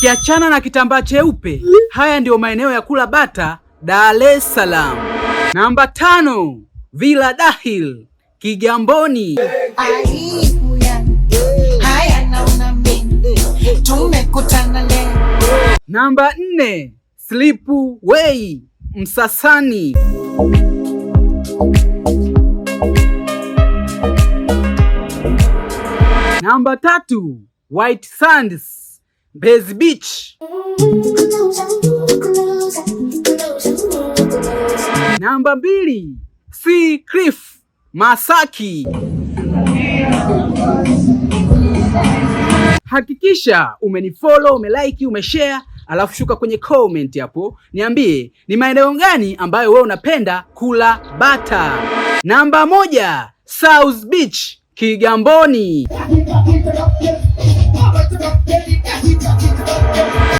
Ukiachana na kitambaa cheupe, haya ndiyo maeneo ya kula bata Dar es Salaam. Namba 5, Villa Dahil, Kigamboni. Namba 4, Slipway, Msasani. Namba 3, White Sands, Mbezi Beach. Namba 2, Sea Cliff, Masaki. Hakikisha umenifollow, umelike, umeshare, alafu shuka kwenye comment hapo niambie ni maeneo gani ambayo wewe unapenda kula bata. Namba 1, South Beach, Kigamboni.